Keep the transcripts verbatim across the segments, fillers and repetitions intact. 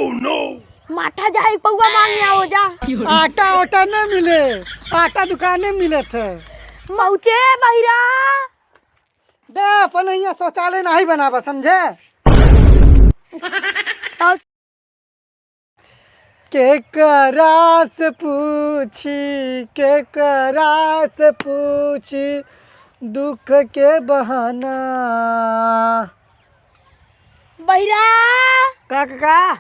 माठा जाए पौवा मांगे आओ जा। आटा ओटा न मिले, आटा दुकाने मिलत है। पहुँचे बहिरा। दे, अपन हियाँ शौचालय नाही बनावा, समझे? शौच- केकरा से पूछी, केकरा से पूछी दुख के बहाना। बहिरा। का, का, का?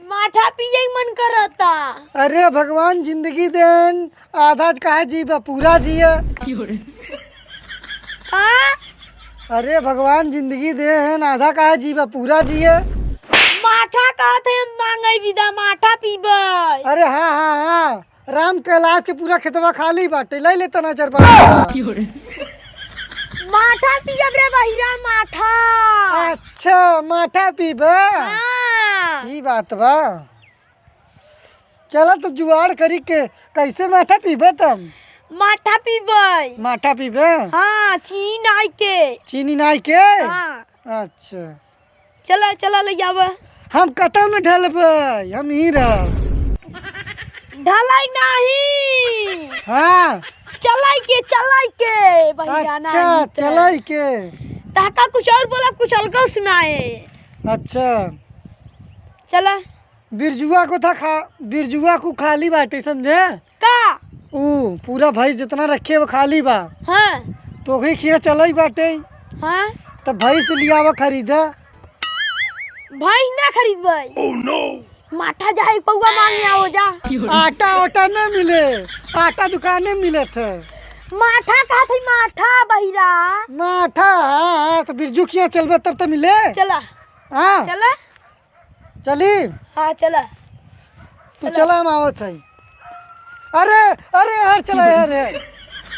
माठा पिए के मन करता। अरे भगवान जिंदगी देन, आधा काहे जीबा, पूरा जिए। का? अरे भगवान जिंदगी देन, आधा काहे जीबा, पूरा जिए। माठा कहत है, हम मांगे बिदा, माठा पीबे। अरे हाँ, हाँ, हाँ, राम कैलाश के पूरा खेतवा खाली बाटे, ले लेता ना चार पाँच। माठा पियब रे बहिरा, माठा। अच्छा, माठा पीबे? हाँ। ई बात बा। चला तो जुगाड़ करी के, कैसे माठा पीबे तब? माठा पीबे। माठा पीबे? हाँ, चीनी नाई के। चीनी नाई के? हाँ। अच्छा। चला, चला, ले जावे। हम कतौ न ढलबै, हम यहीं रहब। ढलाई नहीं। हाँ। चलाई के, चलाई के, भैया अच्छा, नहीं तो। चलाई के। तहका कुछ और बोला, कुछ अलग सुनाए। अच्छा। चला। बिरजुआ को था खा, बिरजुआ को खाली बाटे, समझे? का? ऊ पूरा भैंस जितना रखे वो खाली बा। हाँ। तो ओकरे खिया चलई बाटे। हाँ। तो भैंस लियावा खरीदा। भैंस ना खरीदबै। माठा जाए पौवा मांगे आओ जा। आटा ओटा ना मिले, आटा दुकाने मिलत है। माठा कहत है, माठा बहिरा। माठा, हाँ, हाँ, तो बिरजू खिया चलबे तब तो मिले। चला। हाँ। चला। चली? हाँ, चला। तू चला। चला, हम आवत हई। अरे, अरे, यार, चला, यार, यार।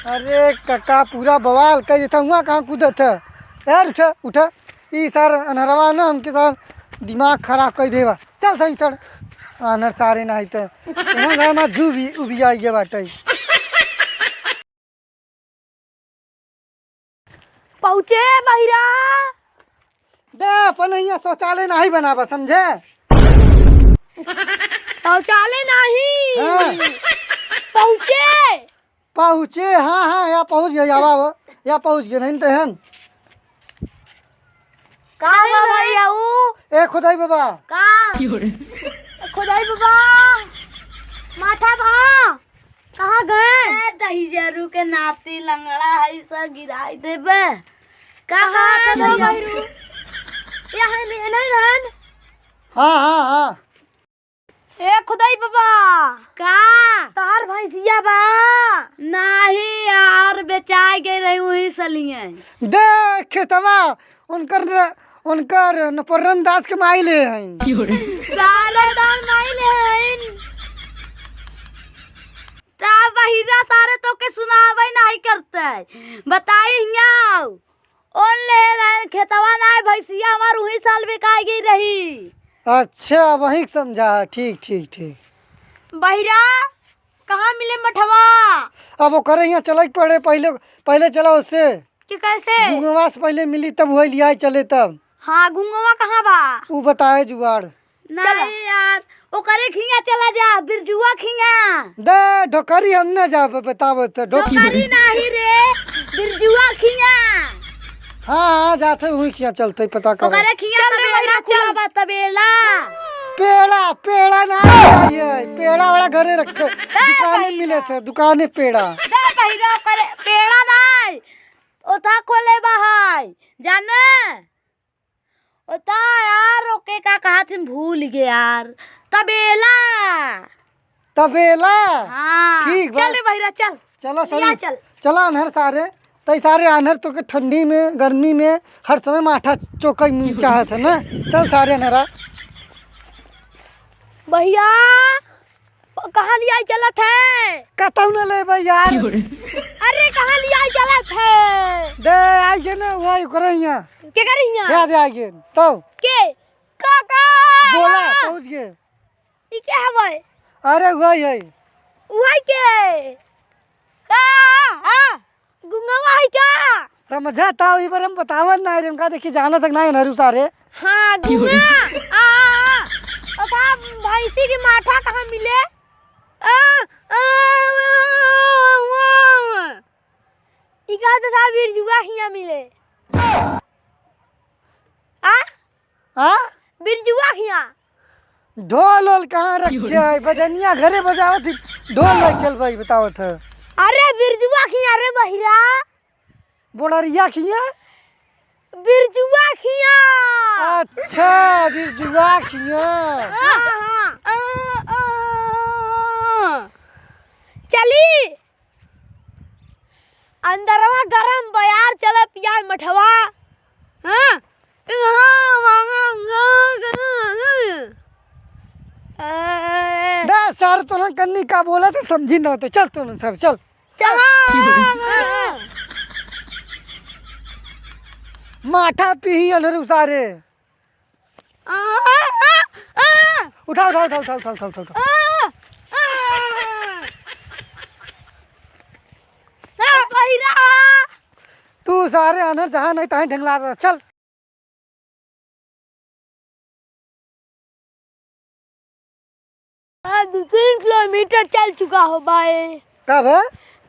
अरे, काका, पूरा बवाल कर देता हुआ, कहाँ कूदत है? यार, उठा, उठा। ई सार अनहरवा ना, हमके सार दिमाग खराब कर देवा। चल, सही सर। अनहर सारे ना, तो वहाँ जाए, ना जू भी उबिया ये बाटे। पहुँचे बहिरा। दे, अपन हियाँ शौचालय नाही बनावा, समझे? शौचालय नाही। हाँ। पहुँचे। पहुँचे, हाँ, हाँ, या पहुँच गए, आवा, आवा। या पहुँच गए, नहीं तो हन। का बा भैया ऊ? ए खुदाई बाबा। का? ए खुदाई बाबा। माठा बा। कहाँ गए? ए, दहिजरू के नाती लंगड़ा है, सब गिराई देबे। का कहाँ कहत है हो भैया? बहिरू? ये है नहीं, नहीं रहन? हाँ, हाँ, हाँ। ए खुदाई बाबा। का? तहार भैंसिया बा? नाही यार, बेचाई गई रही वही सलिए। देख खेतवा, उनकर न-, उनकर नपोरन दास के माई ले हईन। सारे दान माई ले हईन। ता बहिरा सारे तोके सुनावे नाही करते। बताई हियाँ। ओन ले रहन खेतवा ना, भैंसिया हमार उही साल बिकाई गई रही। अच्छा, वही समझा है। ठीक, ठीक, ठीक। बहिरा, कहाँ मिले मठवा? अब ओकरे हियाँ चले के पड़े, पहिले, पहिले चला उससे। के कैसे? गुंगवा से पहिले मिली, तब वही लियाई चले तब। हाँ, गुंगवा कहाँ बा? ऊ बताए जुगाड़। चला। नहीं यार, ओकरे खिया चला जा, बिरजुआ खिया। दे, ढोकरी हम न जाब, बताब त, ढोकरी। ढोकरी नाही रे, बिरजुआ खिया। हाँ, हाँ, जाते हुई खिया चलते, पता करो। ओकरे खिया चल रे तबेला बहिरा, चल। खुला बा, तबेला। पेड़ा, पेड़ा ना चाहिए, पेड़ा वाला घरे रखे, ए, दुकाने बहिरा। मिले थे, दुकाने पेड़ा। दे बहिरा, ओकरे पेड़ा नाही, ओथा खोले बा है, जाने? ओता यार, ओके का कहत हन, भूल गए यार। तबेला। तबेला? हाँ। ठीक बा। चल रे बहिरा, चल। चला लिया सारे। चल। चला अनहर सारे। तई सारे अनहर तोके ठंडी में, गर्मी में, हर समय माठा चोकई में चाहत है ना। चल सारे अनहरा। भैया, कहाँ लियाई चलत है? कतौ न लेबै यार। अरे, कहाँ लियाई चलत है? दे, आई के ना, वही ओकरे हियाँ। केकरे हियाँ? याद आई के, तब। के? काका! बोला, पहुँच गए। ई के हवे? अरे, वही है। वही के? का? हाँ। गुंगवा है क्या? समझा था, ई बार हम बतावन ना रे, हमका देखी जाना तक ना है नहरू सारे। हाँ, गुंगा। आ, आ, आ। और ई माठा कहाँ मिले? आ, आ, आ, आ, आ। ई कहा तो साहब बिरजुआ खिया मिले। आ? आ? बिरजुआ खिया। ढोल ओल कहाँ रखे है? बजनिया घरे बजावत ही, ढोल ले चल भाई, बतावत है। अरे बिरजुआ खिया रे बहिरा। बोड़रिया खिया? बिरजुआ खिया। अच्छा, बिरजुआ खिया। हाँ, हाँ। आ, आ, आ। चली। अंदरवा गरम बयार, चला पिया मठवा। हाँ? हाँ, हाँ, हाँ, हाँ। आ। दे सर, तोहन कन्नी का बोला तो समझी ना होते। चल तोहन सर, चल। चल। माठा पीही अनहर उसारे। आ, आ, आ, आ। उठा, उठा, उठा। आ, आ, आ। आ, बहिरा। तू सारे अनहर जहाँ नहीं तहाँ ढेंगला रहा। चल। आ, दो तीन किलोमीटर चल चुका हो बाए। का बे?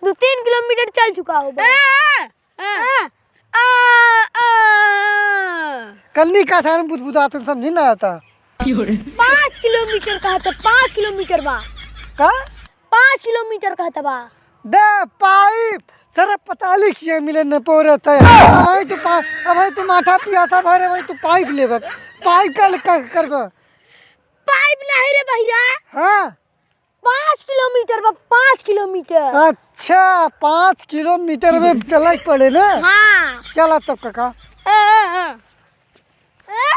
दो तीन किलोमीटर चल चुका हो बाए। आ, आ, आ, आ, आ। कन्नी का सारे बुदबुदात हैं, समझी ना आता। पाँच किलोमीटर कहा था, पाँच किलोमीटर बा। का? पाँच किलोमीटर कहत बा। दे पाइप, सरे पताली खिया मिले न पोरत है। अब भाई तू पा-, अब भाई तू माठा पियासा भरे भाई तू पाइप लेबे। पाइप का ले-, का करबे? पाइप नहीं रे बहिरा। हाँ। पाँच किलोमीटर बा, पाँच किलोमीटर। अच्छा, पाँच किलोमीटर में चला के पड़े ना? हाँ। चला तब काका। ए, ए, ए।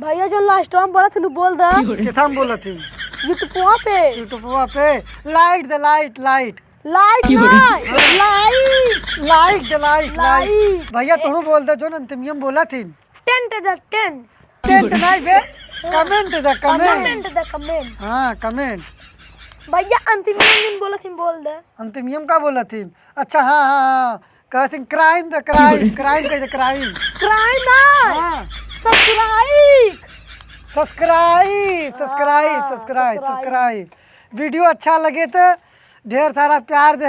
भैया, जो last time बोला थी, बोल दे। किथा में बोला थी? YouTube पे। YouTube पे। Like दे, like, like। Like ना, like। Like दे, like, like। Like। भैया, तू बोल दे, जो अंतिमियम बोला थी। Tent दे, tent। Tent नहीं बे, comment दे, comment। Comment दे, comment। हाँ, comment। भैया, अंतिमियम दिन बोला थी, बोल दे। अंतिमियम का बोला थी? अच्छा, हाँ, हाँ, हाँ। कहथिन crime द crime, crime कह दे crime। Crime ना। हाँ। Subscribe। Subscribe, subscribe, हाँ, subscribe, subscribe। Video अच्छा लगे तो ढेर सारा प्यार दे।